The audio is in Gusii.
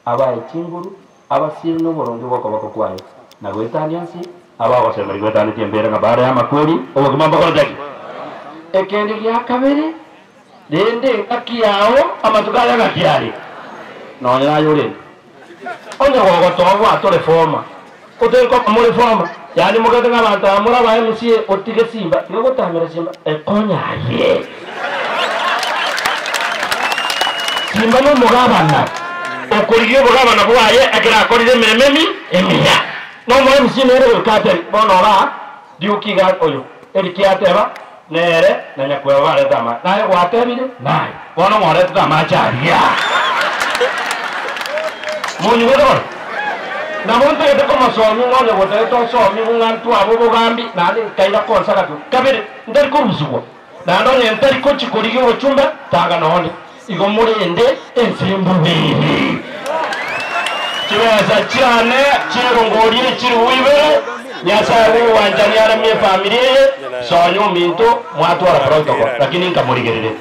Abae chinguru, abasirie noboronge bw'okoboko kwaye, na goetania onsi abagosemeria goetanetie embera ng'a baare amakweri, obogima mbokorete ki? Ekende gia kabere, rende engaki yao amatuko aya ng'aki are? Nonya naye orende. Onye gogotoa bwate reformer, otari koba moreformer, yaani mogete ng'a abanto aba more aba MCA otige simba, tiga gotamera simba, ekonye aye. Simba nomogabana, okorigia obogabana bwaye ekero akorire emeremo emi emiya. Nomo MCA nere goika atebe, bono ora Duke iga oyo, Eric ateba, nere na nyakweba barete amache. Naye gwatebire? Naye. Bono mwaretete amache aria. Monyigwete bono? Nabo ntagete komosomia ng'a onye gotagete osomigwe ng'a ntwabe obogambi, naende nkaira konsa gati kabere, ntari korusigwa, naende onye ntari gochia korigia obochumbe, tanga nonde. Igo morende ense embobe ere. Chibesa chiane chierongoria chilifu ibere, Nyasae bw'obwanchani aremie efamiri eye, Sonya ominto, mwatwara protocol, lakini nkamorigereria.